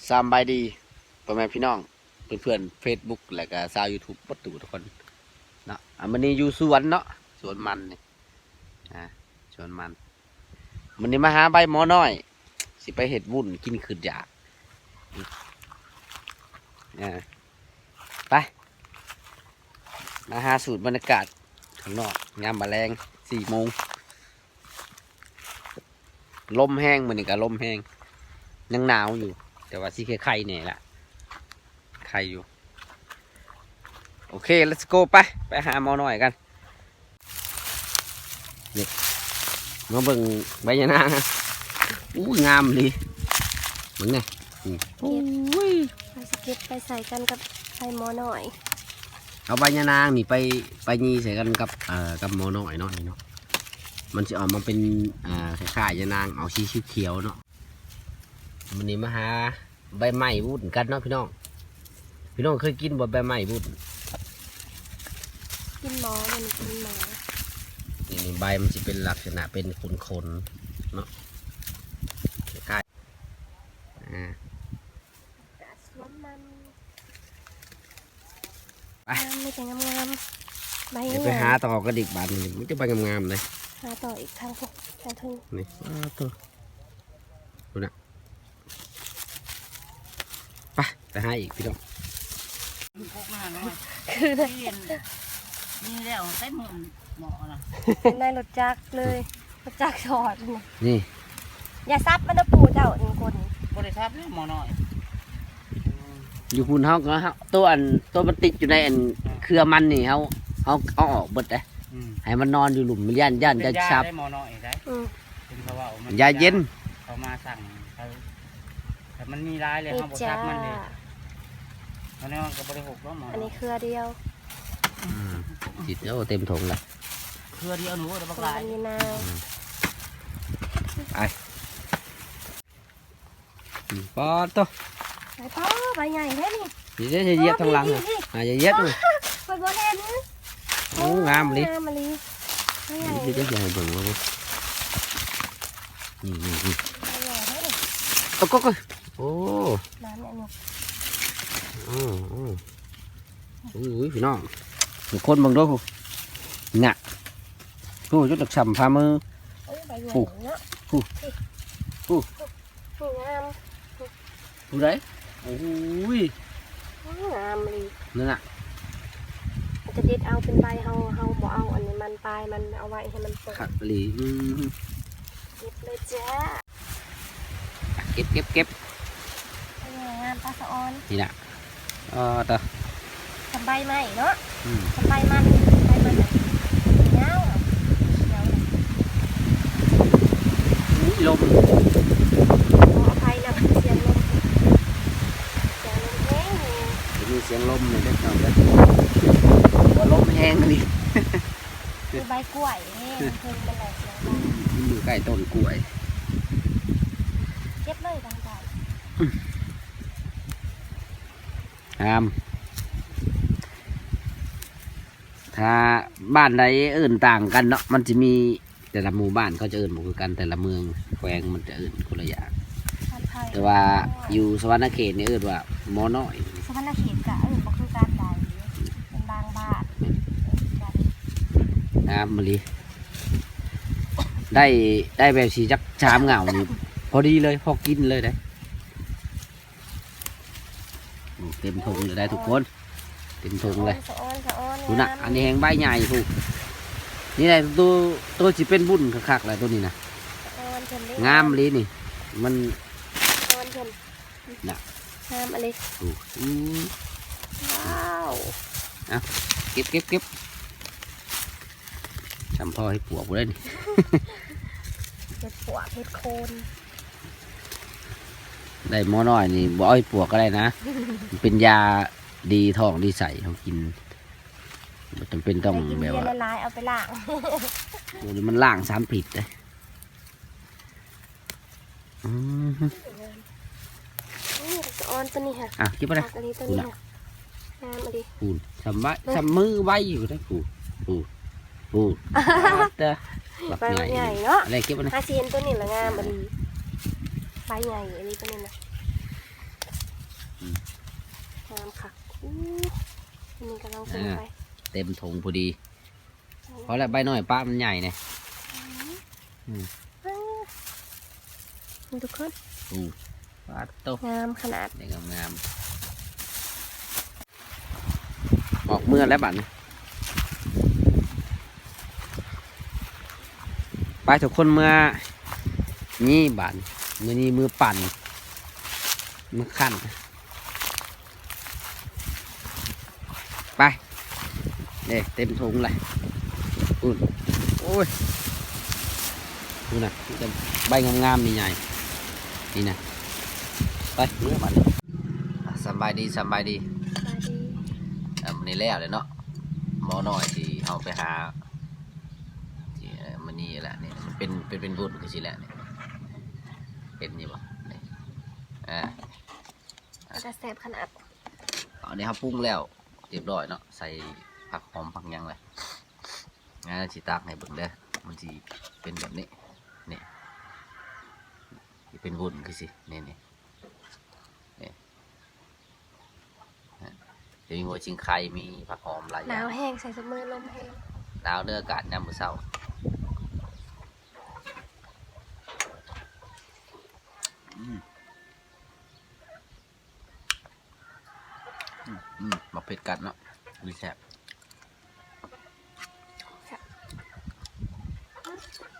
ສຳບາຍດີພໍ່ແມ່ພີ່ນ້ອງ ເພື່ອນໆເຟສບຸກ ແລະກະຊາວຢູທູບ ເບິດທຸກຄົນເນາະ. ອາ ມື້ນີ້ຢູ່ສວນເນາະ ສວນມັນນີ້ ອາ ສວນມັນ. ມື້ນີ້ມາຫາໃບໝໍນ້ອຍ ຊິໄປເຮັດວຸ້ນກິນ ຄຶດຢາກ. ອາ ໄປ ມາຫາສູດບັນຍາກາດຂ້າງນອກ ຍາມມາແລງ ສີ່ໂມງ. ລົມແຮງ ມື້ນີ້ກະລົມແຮງ ຍັງໜາວຢູ່ ແຕ່ວ່າຊິໄຄໆແດ່ລະ ໄຄຢູ່. ໂອເຄ ເລັດໂກ ໄປ ໄປຫາໝໍນ້ອຍກັນ. ນີ້ ມາເບິ່ງໃບຍານາງ. ອູ້ຍ ງາມອີ່ຫຼີ ເບິ່ງແດ່. ອືມ ເກັບ ໂອ້ຍ ເຮົາຊິເກັບໄປໃສ່ກັນກັບໃບໝໍນ້ອຍ. ເອົາໃບຍານາງນີ້ໄປ ໄປຍີ່ໃສ່ກັນກັບ ເອີ ກັບໝໍນ້ອຍເນາະ ນີ້ເນາະ. ມັນຊິອອກມາເປັນ ເອີ ຄ້າຍໆຍານາງ ອອກສີຂຽວໆເນາະ. ມື້ນີ້ມາຫາໃບໄມ້ວຸ້ນກັນເນາະພີ່ນ້ອງ. ພີ່ນ້ອງເຄີຍກິນບໍ່ໃບໄມ້ວຸ້ນ? ກິນໝໍ ມັນກິນໝໍ. ນີ້ ນີ້ໃບມັນຊິເປັນລັກສະນະເປັນຂົນໆເນາະ ຄ້າຍໆ ອາ ກາດສວນມັນ ໄປ ງາມ ມີແຕ່ງາມໆ ໃບ ດຽວໄປຫາຕໍ່ກັນອີກບາດນີ້ ມີແຕ່ໃບງາມໆເດ້. ຫາຕໍ່ອີກທາງພຸ້ນ ທາງເທິງນີ້ ອ້າໂທ້ ພຸ້ນນະ. ໄປ ໄປຫາອີກພີ່ນ້ອງ. ຄື ນີ້ແລ້ວໃສ່ໝໍ້ນະ ໃນລົດຈັກເລີຍ. ຈັກສອດນີ້ ນີ້ ຢ່າສັບມັນເດີປູ່ເຈົ້າ ນີ້ຄົນ ບໍ່ໄດ້ສັບເດ້ໝໍ້ນ້ອຍ. ຢູ່ພຸ້ນເຮົາກໍ ໂຕອັນ ໂຕມັນຕິດຢູ່ໃນອັນເຄືອມັນນີ້ ເຮົາ ເຮົາເອົາອອກເບິດເດ້. ອືມ ໃຫ້ມັນນອນຢູ່ລຸ່ມ ຢ້ານ ຢ້ານຈະສັບ ເປັນຢາໄດ້ໝໍ້ນ້ອຍໄດ້. ອືມ ເພິ່ນເຂົາເວົ້າມັນຢາເຢັນ ເຂົາມາສັ່ງ ເຂົາ ແຕ່ມັນມີຫຼາຍເລີຍ ເຮົາບໍ່ສັບມັນເດ້. ອັນນີ້ມັນກໍບໍ່ໄດ້ຫົກດອກໝໍ້ ອັນນີ້ເຄືອດຽວ. ອືມ ຕິດ ໂອ້ ເຕັມຖົງລະ ເຄືອດຽວ ໂອ້ ໄດ້ບັກຫຼາຍ ນີ້ນາ. ອືມ ໄປ ອືມ ປາດໂທ້ ໄປ ປາດ ໃບໃຫຍ່ແທ້ນີ້. ນີ້ເດ້ ຢ່າຢຽບທາງຫຼັງ ນີ້ ນີ້ ອ່າ ຢ່າຢຽບ ຂ້ອຍບໍ່ເຫັນ. ໂອ້ ງາມອີ່ຫຼີ ງາມອີ່ຫຼີ ໃບໃຫຍ່ ນີ້ເດ້ ຊິໃຫ້ເບິ່ງວ່າ ນີ້ ນີ້ ນີ້ ໃບໃຫຍ່ແທ້ນີ້. ໂອ້ ໂອ້ ໂອ້ ນ້ຳນີ້ ໂອ້ ໂອ້ ອຸ້ຍ ພີ່ນ້ອງ ທຸກຄົນເບິ່ງດູ ນະ ໂອ້ ຈົນຈະຊ່ຳຝ່າມື. ໂອ້ ໃບໃຫຍ່ເນາະ ໂອ້ ໂອ້ ໂອ້ ງາມ ຜູ້ໃດ? ໂອ້ຍ ງາມອີ່ຫຼີ ນັ້ນນະ ຈະເດັດເອົາເປັນໃບ ເຮົາ ເຮົາບໍ່ເອົາອັນນີ້ມັນ ປາຍມັນ ເອົາໄວ້ໃຫ້ມັນຕົກ ຄັກອີ່ຫຼີ. ອືມ ເກັບເລີຍຈ້າ. ເກັບ ເກັບ ເກັບ ງາມ ປາສະອອນ ນີ້ນະ. ອໍ ຕາ ສຳໃບໄມ້ເນາະ. ອືມ ສຳໃບມັນ ໃບມັນຍາວ ຂຽວ. ອຸ້ຍ ລົມ ຂໍອະໄພນຳ ສຽງລົມ ສຽງລົມແຮງ ຈະມີສຽງລົມນີ້ເດ້ ນ້ອງເດີ ວ່າລົມແຮງອີ່ຫຼີ. ມີໃບກ້ວຍເດ້ ເທິງມັນແຫຼະ ສຽງດັງ ມັນຢູ່ໃກ້ຕົ້ນກ້ວຍ. ເກັບເລີຍ ບາງໆ ງາມ. ຖ້າບ້ານໃດເອີ້ນຕ່າງກັນເນາະ ມັນຈະມີ ແຕ່ລະໝູ່ບ້ານເຂົາຈະເອີ້ນບໍ່ຄືກັນ ແຕ່ລະເມືອງແຂວງມັນຈະເອີ້ນຄົນລະຢ່າງ. ແຕ່ວ່າຢູ່ສະຫວັນນະເຂດນີ້ເອີ້ນວ່າໝໍນ້ອຍ. ສະຫວັນນະເຂດກະເອີ້ນບໍ່ຄືກັນໃດ ເປັນບາງບ້ານ. ງາມອີ່ຫຼີ ໄດ້ ໄດ້ແບບຊິຈັກສາມເຫງົ້ານີ້ ພໍດີເລີຍ ພໍກິນເລີຍເດ້. ໂອ້ ເຕັມຖົງເລີຍໄດ໋ທຸກຄົນ ເຕັມຖົງເລີຍ. ສະອອນ ສະອອນ ພຸ້ນນະ ງາມ ອັນນີ້ແຮ່ງໃບໃຫຍ່ພຸ້ນ. ນີ້ແຫຼະໂຕ ໂຕຊິເປັນບຸນຄັກໆແຫຼະ ໂຕນີ້ນະ. ສະອອນເພິ່ນເດ້ ງາມອີ່ຫຼີນີ້ ມັນ ສະອອນເພິ່ນນະ ງາມອີ່ຫຼີ. ໂອ້ ວ້າວ ເອົາ ເກັບ ເກັບ ເກັບ. ຊ່ຳພໍເຮັດປວກພຸ້ນເດ້ນີ້ ເຮັດປວກ ເຮັດໂຄນ. ໄດ້ໝໍນ້ອຍນີ້ບໍ່ເອົາເຮັດປວກກໍໄດ້ນະ ເປັນຢາດີທ້ອງດີໄສ້ເຮົາກິນ ບໍ່ຈຳເປັນຕ້ອງແບບວ່າ ໄດ້ກິນເບຍຫຼາຍໆ ເອົາໄປລ້າງ ໂອ້ ມັນລ້າງສານພິດເດ້. ອືມ ນີ້ສະອອນໂຕນີ້ຫະ ອ່ະ ເກັບໄປເລີຍ ຄັກອີ່ຫຼີໂຕນີ້ຫະ ງາມອີ່ຫຼີ. ພຸ້ນ ຊ່ຳໄວ ຊ່ຳມືໄວຢູ່ເດ້ ພຸ້ນ ພຸ້ນ ພຸ້ນ ຕາ ບັກໃຫຍ່ ໃບໃຫຍ່ເນາະ. ອັນນີ້ເກັບໄວ້ນະ ຫາຊິເຫັນໂຕນີ້ລະງາມອີ່ຫຼີ ໃບໃຫຍ່ອີ່ຫຼີໂຕນີ້ນະ. ງາມຄັກ. ອູ້ ອັນນີ້ກຳລັງເຕັມ ອ່າ ໄປ ເຕັມຖົງພໍດີ. ໂອ້ ພໍແລ້ວ ໃບນ້ອຍປະມັນໃຫຍ່ນີ້. ອືມ ອືມ ອ່າ ນີ້ທຸກຄົນ. ອູ້ ປາດໂຕ ງາມຂະໜາດ ນີ້ງາມໆ. ອອກເມືອແລ້ວບັດນີ້. ໄປທຸກຄົນເມືອນີ້ບັດ ມື້ນີ້ມື້ປັ່ນ ມື້ຄັ້ນ ໄປ. ເດ້ ເຕັມຖົງເລີຍ. ພຸ້ນ ໂອ້ຍ ພຸ້ນນະ ມີແຕ່ໃບງາມໆ ໃຫຍ່ໆ ນີ້ນະ. ໄປ ເມືອບັດນີ້. ອ່າ ສຳບາຍດີ ສຳບາຍດີ ສະບາຍດີ. ອ່າ ມື້ນີ້ແລ້ວເລີຍເນາະ ໝໍນ້ອຍທີ່ເຮົາໄປຫາ ທີ່ ເອີ ມື້ນີ້ແຫຼະ. ນີ້ມັນເປັນ ເປັນ ເປັນວຸ້ນຄືຊີ້ແຫຼະນີ້. ເຫັນຢູ່ບໍ່ນີ້? ອ່າ ເປັນຕາແຊບຂະໜາດ. ອັນນີ້ເຮົາປຸງແລ້ວຮຽບຮ້ອຍເນາະ ໃສ່ຜັກຫອມຜັກຫຍັງແລ້ວ. ອ່າ ຊິຕັກໃຫ້ເບິ່ງເດີ ມັນຊິເປັນແບບນີ້ ນີ້ ຊິເປັນວຸ້ນຄືຊີ້ ນີ້ ນີ້ ນີ້ ຈະມີຫົວຊິງໄຄ ມີຜັກຫອມຫຼາຍຢ່າງ. ໜາວແຮງ ໃສ່ຊຸມມື້ ລົມແຮງ. ໜາວເດີ ອາກາດຍາມມື້ເຊົ້າ. ອືມ ອືມ ອືມ ໝາກເຜັດກັດເນາະ ອຸ້ຍ ແຊບ ແຊບ.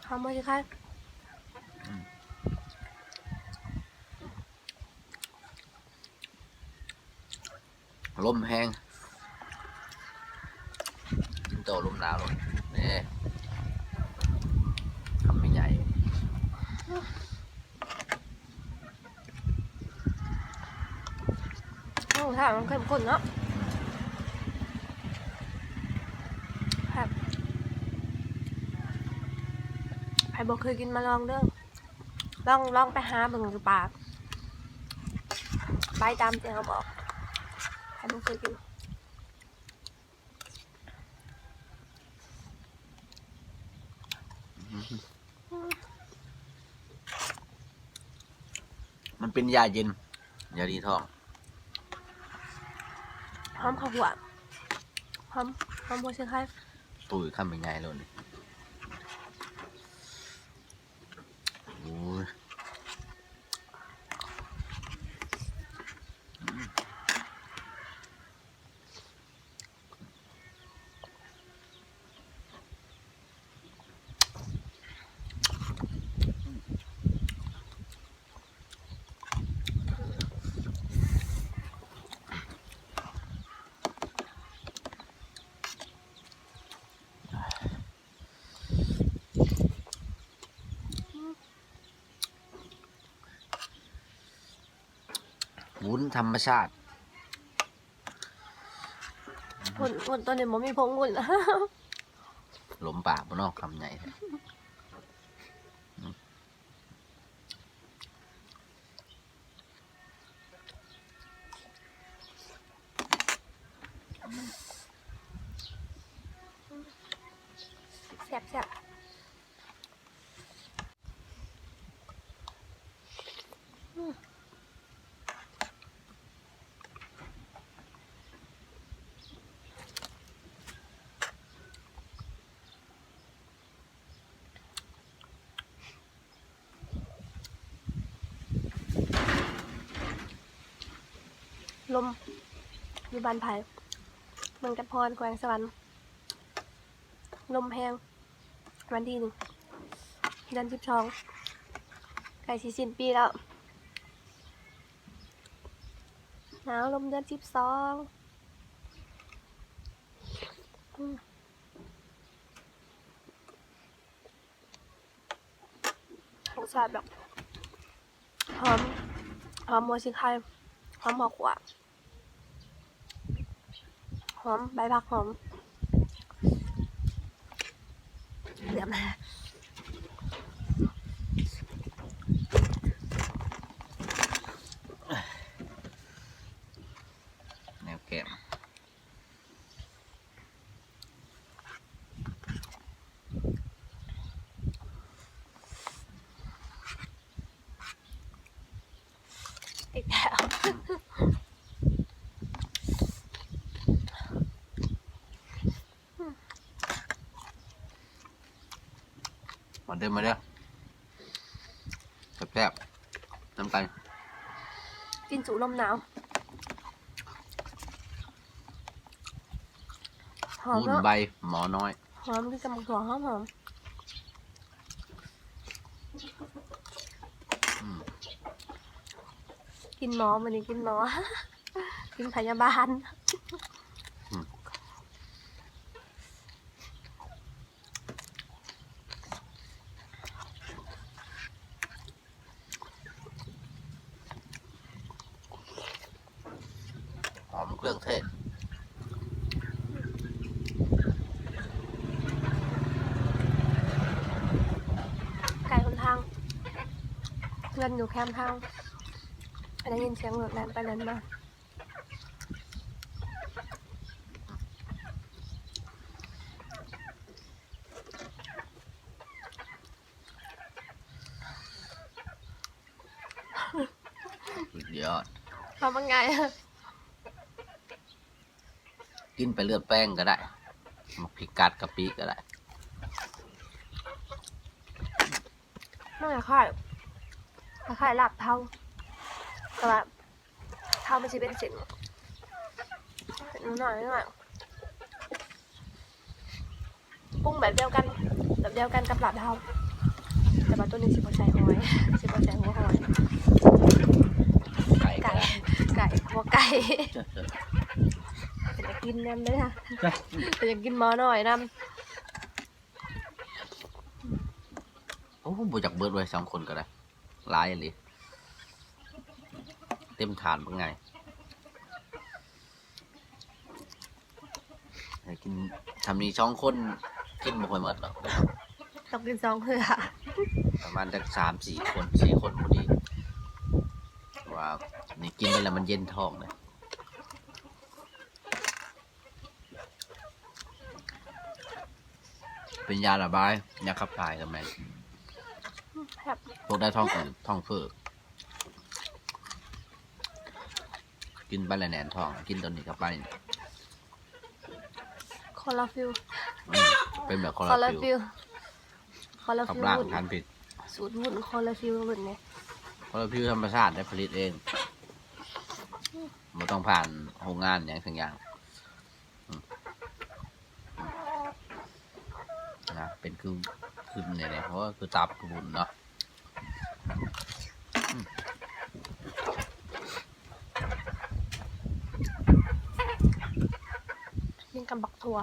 ຫອມບໍ່ຊິຄາຍ? ອືມ ລົມແຮງ ກິນຕໍ່ລົມໜາວໂລດ. ນີ້ ຄຳໃຫຍ່ໆ. ໂອ້ ຖ້າມັນເຂັ້ມຂຸ້ນເນາະ ແຊບ. ໃຜບໍ່ເຄີຍກິນມາລອງເດີ ລອງ ລອງໄປຫາເບິ່ງຢູ່ປ່າ ໄປຕາມທີ່ເຮົາບອກ ໃຜບໍ່ເຄີຍກິນ. ມັນເປັນຢາເຢັນ ຢາດີທ້ອງ. ຫອມເຂົ້າຂົ້ວ ຫອມ ຫອມຫົວຊິງໄຄ. ຕຸ້ຍ ຄຳໃຫຍ່ໆໂລດນີ້. ໂອ້ຍ ອືມ. ວຸ້ນທຳມະຊາດ. ພຸ້ນ ພຸ້ນ ຕອນນີ້ບໍ່ມີຜົງວຸ້ນ. ລົມປາກບໍ່ເນາະ ຄຳໃຫຍ່ແທ້. ແຊບໆ. ລົມຢູ່ບ້ານໄຜ່ ເມືອງຈຳພອນ ແຂວງສະຫວັນ ລົມແຮງ. ວັນທີໜຶ່ງ ເດືອນສິບສອງ ໃກ້ຊິສິ້ນປີແລ້ວ. ໜາວລົມເດືອນສິບສອງ. ອືມ ລົດຊາດແບບ ຫອມ ຫອມຫົວຊິງໄຄ ຫອມເຂົ້າຂົ້ວ ຫອມໃບຜັກຫອມ ເຫຼືອມ ແນວແກ້ມ. ອີກແລ້ວ. ชิมมาเด้อ แซ่บๆ นำกัน กินสู้ลมหนาว หอม บุญ เนาะ ใบหมอน้อย หอม กินกับหมากถั่วหอมๆ อืม กินหมอ มื้อนี้กินหมอ กินพยาบาล อืม หอมเครื่องเทศ ใกล้หนทาง เฮือนอยู่แคมทาง ได้ยินเสียงรถแล่นไปแล่นมา สุดยอด ทำยังไง กินไปเลือกแป้งก็ได้ หมากพริกกัดกะปิก็ได้ มันคล้ายๆ คล้ายๆ ลาบเทา แต่ว่า เทามันสิเป็นเส้น เส้นน้อยๆ ปรุงแบบเดียวกัน แบบเดียวกันกับลาบเทา แต่ว่าตัวนี้สิบ่ใส่หอย สิบ่ใส่หัวหอย ไก่ก็ได้ ไก่ ไก่ หัวไก่ เป็นตากินนำเด้อ จ้ะ เป็นอยากกินหมอน้อยนำ โอ้ บ่อยากเบิดไว้สองคนก็ได้ หลายอีหลี เต็มถาดบักใหญ่ ให้กิน ถ้ามีสองคน กินบ่ค่อยหมดหรอก ต้องกินสองเทื่อ ประมาณจักสามสี่คน สี่คนพอดี เพราะว่านี่กินไปแล้วมันเย็นท้องเลย เป็นยาระบาย ยาขับถ่ายก็แม่น แซ่บ พวกได้ท้องอืด ท้องเฟ้อ กินไปแล้วแน่นท้อง กินตัวนี้เข้าไป คลอโรฟิล อืม เป็นแบบคลอโรฟิล คลอโรฟิล คลอโรฟิล ขับล้างสารพิษ สูตรวุ้นคลอโรฟิลวุ้นนี่ คลอโรฟิลธรรมชาติได้ผลิตเอง บ่ต้องผ่านโรงงานหยังสักอย่าง อืม นะ เป็นคือ คือเนี่ย เพราะว่าคือตับคือบุญเนาะ อืม กินกับบักถั่ว